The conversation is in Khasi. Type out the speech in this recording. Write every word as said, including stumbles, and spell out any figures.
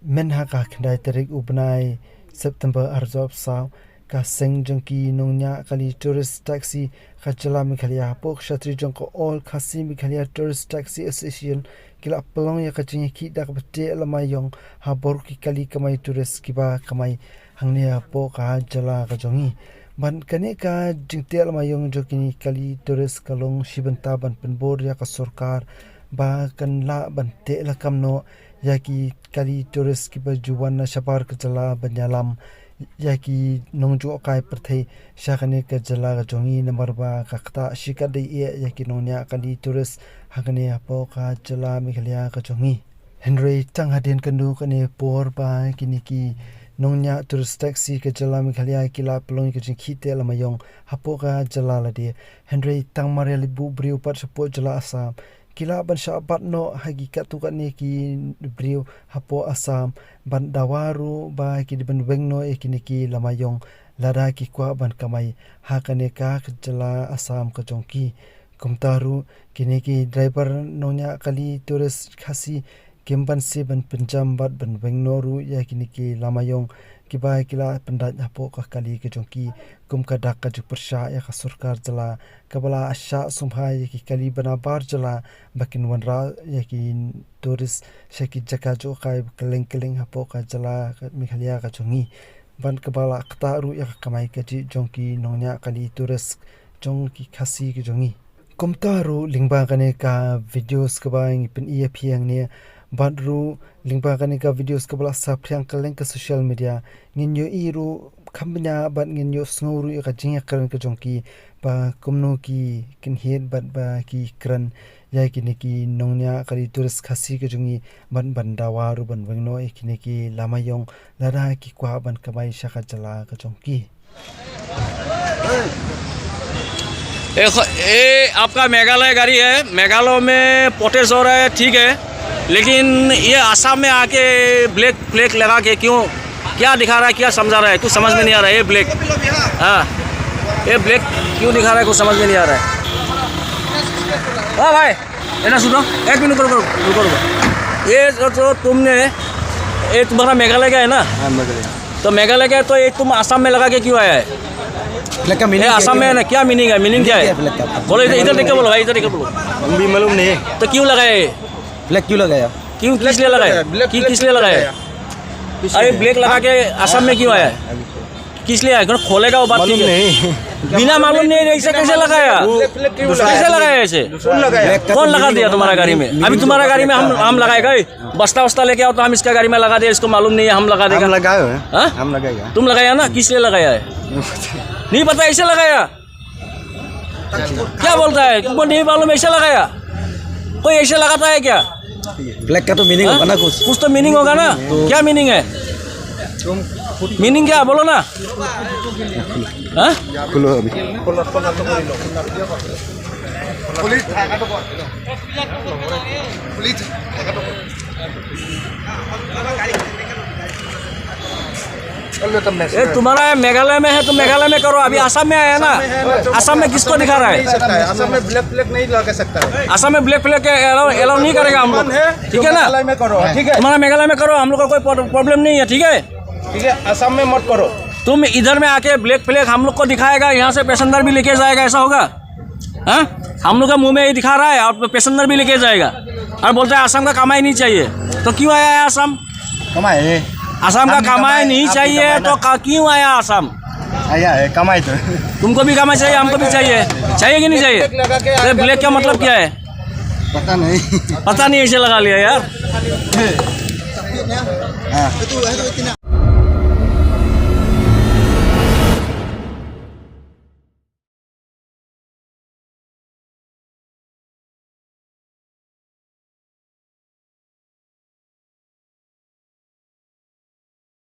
Mynta ha ka khyndai tarik u bnai September arhajar arphew saw, ka seng jong ki nongñiah kali tourist taxi ka jylla Meghalaya hapoh ka shatri jong ka All Khasi Meghalaya Tourist Taxi Association ki la pynlong ïa ka jingïakhih da kaba teh lama ïong ha baroh ki kali kamai tourist kiba kamai hangne hapoh ka jylla ka jong ngi. Bad kane ka jingteh lama ïong jong kine ki kali tourist ka long shi bynta ban pynbor ïa ka sorkar ba kan lah ban teh lakam noh ïa ki kali tourist kiba ju wan na shabar ka jylla ban ïalam ïa ki nongjngohkai pyrthei sha kane ka jylla ka jong ngi, namar ba ka ktah shikatdei eh ïa ki nongñiah kali tourist ha kane hapoh ka jylla Meghalaya ka jong ngi. Hynrei tang hadien kano kano ka por ba kine ki nongñiah tourist taxi ka jylla Meghalaya ki la pynlong ka jingïakhih teh lama ïong hapoh ka jylla lade. Hynrei tang mar ïaleh buh briew pat shapoh jylla Assam ki lah ban shah bat noh ha ki katto katne ki briew hapoh Assam ban dawa ruh ba ki dei ban weng noh ïa kine ki lama ïong lada ki kwah ban kamai ha kane ka jylla Assam ka jong ki. Kumta ruh kine ki driver nongñiah kali tourist Khasi kim banse ban pynjam bad ban weng noh ruh ïa kine ki lama ïong kiba ki la pyndait hapoh ka kali ka jong ki, kum ka dak ka jingpyrshah ïa ka sorkar jylla kaba la shah sngewbha ïa ki kali ba nabar jylla ba kin wanrah ïa ki tourist sha ki jaka jngohkai kylleng kylleng hapoh ka jylla ka Meghalaya ka jong ngi. Bad kaba la ktah ruh ïa ka kamai kajih jong ki nongñiah kali tourist jong ki Khasi ka jong ngi. Kumta ruh lyngba kane ka videos kaba ngi pyni ïa phi hangne, bad ruh lyngba kane ka videos kaba la saphriang kylleng ka social media, ngin ïohi ruh kham bniah bad ngin ïohsngew ruh ïa ka jingïakren ka jong ki ba kumno ki kynhied bad ba ki kren ïa kine ki nongñiah kali tourist Khasi ka jong ngi, ban ban dawa ruh ban weng noh ïa kine ki lama ïong lada ki kwah ban kamai sha ka jylla ka jong ki. ए, ख-, ये आपका मेघालय गाड़ी है, मेघालय में प्रोटेस्ट हो रहा है, ठीक है, लेकिन ये आसाम में आके ब्लैक फ्लैग लगा के क्यों, क्या दिखा रहा है, क्या समझा रहा है, कुछ समझ में नहीं आ रहा है। ये ब्लैक, हाँ, ये ब्लैक क्यों दिखा रहा है, कुछ समझ में नहीं आ रहा है। हाँ भाई, ये ना सुनो, एक मिनट रुको, रुको, रुको, रुको। ये जो, जो तुमने, ये तुम्हारा मेघालय का है ना? हाँ, मेघालय। तो मेघालय का है, तो ये तुम आसाम में लगा के क्यों आया है? फ्लैग का ये मीनिंग आसाम क्या में है? ना, क्या मीनिंग है? मीनिंग क्या है? फ्लैग का? बोलो, इधर, इधर देख के बोलो भाई, इधर देख के बोलो। हम भी मालूम नहीं। तो क्यों लगाया ये? फ्लैग क्यों लगाया? क्यों, किस लिए लगाया? ब्लैक कि-, फ्लैग किस लिए क्यों लगाया? लगाया? अरे, ब्लैक लगा के आसाम में क्यों आया है? अभी तो किस लिए आया? अगर खोलेगा वो बात, मालूम ठीक है। नहीं। बिना मालूम नहीं, ऐसे कैसे लगाया? वो ब्लैक फ्लैग क्यों लगाया? कैसे लगाया ऐसे? कौन लगाया? ब्लैक का कौन तो लगा मीनिंग दिया होगा तुम्हारा ना, गाड़ी में? मीनिंग अभी तो तुम्हारा होगा गाड़ी में हम, ना। हम लगाएगा। बस्ता वस्ता लेके आओ तो हम इसका गाड़ी में लगा दे, इसको मालूम नहीं है, हम लगा देगा। हम लगाए हुए हैं। हाँ? हम लगाएगा। तुम लगाया ना, किस लिए लगाया है? नहीं पता। नहीं पता, ऐसे लगाया। क्या बोलता है? तुमको नहीं मालूम, ऐसे लगाया? कोई ऐसे लगाता है क्या? फ्लैग का तो मीनिंग हाँ? होगा ना कुछ। कुछ तो मीनिंग होगा ना। तो क्या मीनिंग है? मीनिंग क्या, बोलो ना। हाँ? खोलो अभी। ए, तुम्हारा मेघालय में है तो मेघालय में करो, अभी आसाम में आया ना। आसाम में किसको दिखा रहा है? नहीं सकता है, आसाम में ब्लैक फ्लैग नहीं लगा सकता है। आसाम में ब्लैक फ्लैग के अलाउ, अलाउ नहीं करेगा हम लोग। ठीक है ना? मेघालय में करो, ठीक है? तुम्हारा मेघालय में करो, हम लोग का कोई प्रॉब्लम नहीं है, ठीक है? ठीक है, आसाम में मत करो। तुम इधर में आके ब्लैक फ्लैग हम लोग को दिखाएगा, यहाँ से पैसेंजर भी लेके जाएगा, ऐसा होगा? हाँ? हम लोग का मुंह में ये दिखा रहा है, आप पैसेंजर भी लेके जाएगा और बोलता है आसाम का कमाई नहीं चाहिए, तो क्यों आया है आसाम? कमाई है। आसाम का हम कमाई कमाए, नहीं आप भी चाहिए कमाए तो ना। का-, क्यों आया आसाम? आया है, कमाई तो। तुमको भी कमाई चाहिए, हमको भी चाहिए, चाहिए कि नहीं चाहिए? ब्लैक लगा के अरे, आएगा ब्लैक का तो मतलब नहीं क्या होगा। है? पता नहीं। पता नहीं, ऐसे लगा लिया यार। हाँ।